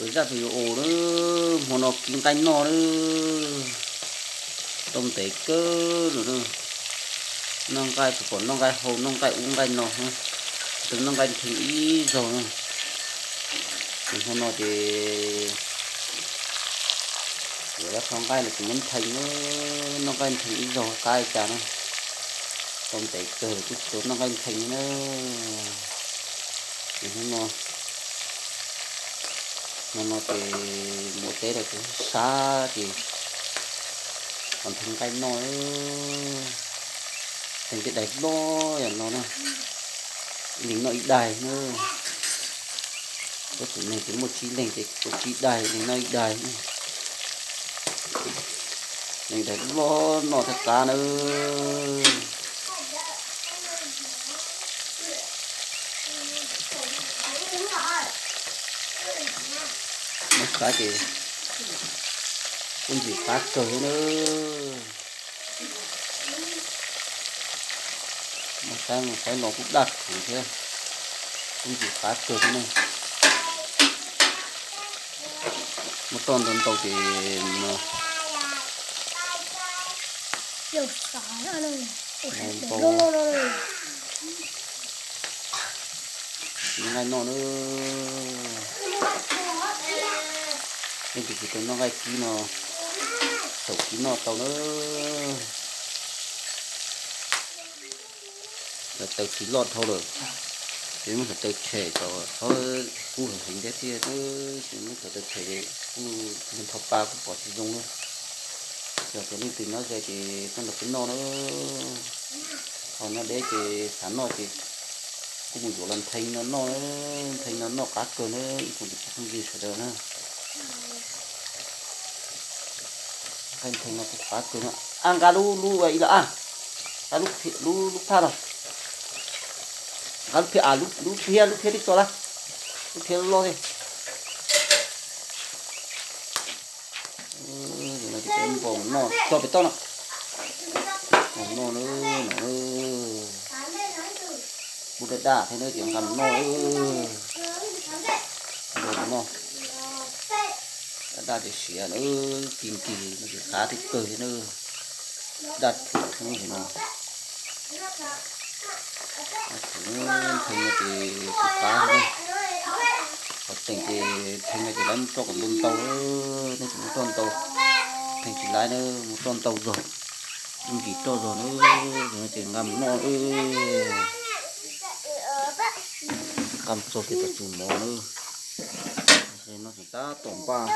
Zaj pem yuav ua na, hmo no kib nqaij noj na, tau ntev kawg lawm na. Noj nqaij kuv pom noj nqaij hau noj nqaij ub nqaij no, tus noj nqaij ntheev ib zaug na. Ces hmo no ces yuav lab kho nqaij los tus muab ntheev na, noj nqaij ntheev ib zaug qab li cas na. Tau ntev kawg lawm kuj tsis tau noj nqaij ntheev li na. Ces hnub no, hmo no ces mus ua teb los ces sab ces kom ntheev nqaij noj, ntheev tej daim loj yam no na, ib leeg noj ib daim na. Tab sis neeg ces muaj tsib leeg ces ua tsib daim, ib leeg noj ib daim. Ntheev daim loj noj thiaj qab na. Muab saib ces kuj ntxim qab kawg thiab na. Muab saib, saib los kuj daj khuv thiab, kuj ntxim qab kawg thiab na. Muab roj ntau ntau ces ntau. Nqaij noj na. Leej twg tsis tau noj nqaij kib no, thaum kib noj tau na. Hluav taws kib loj dhau lawm, ces muab hluav taws tshem kom txhob kub heev heev thiab thiab, ces muab hluav taws tshem kuj thau pa kuj pom tsis zoo na. Yog tias leej twg nyob ze ces tuaj nrog peb noj na. Ho nyob deb ces xav noj ces kuj mus yuav los ntheev no noj, ntheev no noj qab kawg na ib tsoom niam txiv phooj ywg sawv daws na. Nqaij ntheev no kuj qab kawg no. Ab, nqa lub, lub ib los ab, nqa lub, lub phaj los, nqa lub phiab, lub phiab, lub phiab tib tso lawm, lub phiab loj thiab. Npau noj tso pem toj no. Noj na, no, kuj daj daj thiab na, ces nqa mus noj. Npau noj daj daj ces siav na, kis kis no ces qab thiab kawg thiab na. Daj thuv xwb no. Daj thuv ntheev no ces kuj qab thiab na. Qhov tseem ces ntheev no ces lawv muab roj kom ntau ntau, nej tsis muab roj ntau, ntheev tsis laib na, muab roj ntau zog, ib ntsis roj zog na, ces nqa mus noj. Nqa mus txog ces tau tsis mov na. No tseem tab tom npaj